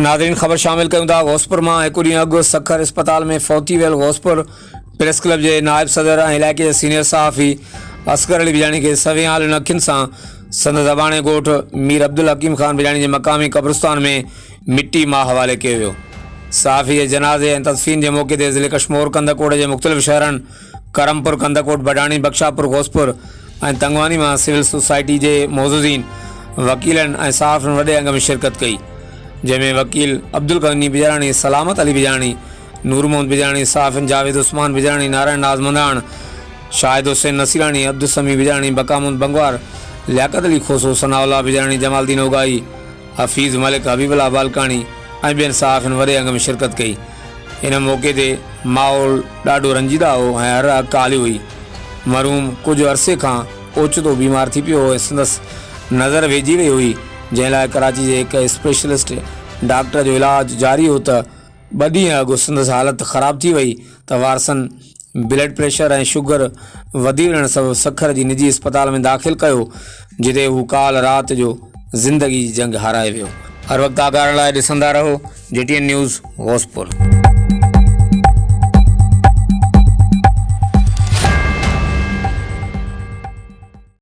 ناظرين خبر شامل ڪيون ٿا غوثپور مان هڪ ڏينهن اڳ سکر اسپتال ۾ فوت ٿي ويل غوثپور پريس ڪلب جي نائب صدر ۽ علائقي جي سينيئر صحافي اصغر علي بجاڻي کي سوين آلين اکين سان سندس اباڻي ڳوٺ مير عبدالحڪيم خان بجاڻي جي مقامي قبرستان ۾ مٽي ماء حوالي ڪيو ويو. صحافي جي جنازي ۽ تدفين جي موقعي تي ضلعي ڪشمور ڪنڌڪوٽ جي مختلف شهرن ڪرمپور، ڪنڌڪوٽ، بڊاڻي، بخشاپور، غوثپور ۽ تنگواني مان سول سوسائٽي جي معززين، وڪيلن ۽ صحافين وڏي انگ ۾ شرڪت ڪئي، جنهن ۾ وڪيل عبدالغني بجاراڻي، سلامت علي بجاراڻي، نور محمد بجاراڻي، صحافين جاويد عثمان بجاراڻي، نارائڻ ناز منداڻ، شاهد حسين نصيراڻي، عبدالسميع بجاراڻي، بقا محمد بنگوار، لياقت علي کوسو، ثناء الله بجاراڻي، جمال الدين اوڳاهي، حفيظ ملڪ، حبيب الله بالڪاڻي ۽ ٻين صحافين وڏي انگ ۾ شرڪت ڪئي. ان موقعي تي ماحول ڏاڍو رنجيده هو ۽ هر اک آلي هئي. مرحوم ڪجهه عرصي کان اوچتو بيمار ٿي پيو هو ۽ سندس نظر ويجهي وئي هئي، جنهن لاء ڪراچي جي هڪ اسپيشلسٽ ڊاڪٽر جو علاج جاري هو ته ٻه ڏينهن اڳ سندس حالت خراب ٿي وئي ته وارثن بلڊ پريشر ۽ شگر وڌي وڃڻ سبب سکر جي نجي اسپتال ۾ داخل ڪيو جتي هو ڪالهه رات جو زندگي جي جنگ هارائي ويو. هر وقت آگاهه رهڻ لاء ڏسندا رهو G T N news Ghauspur.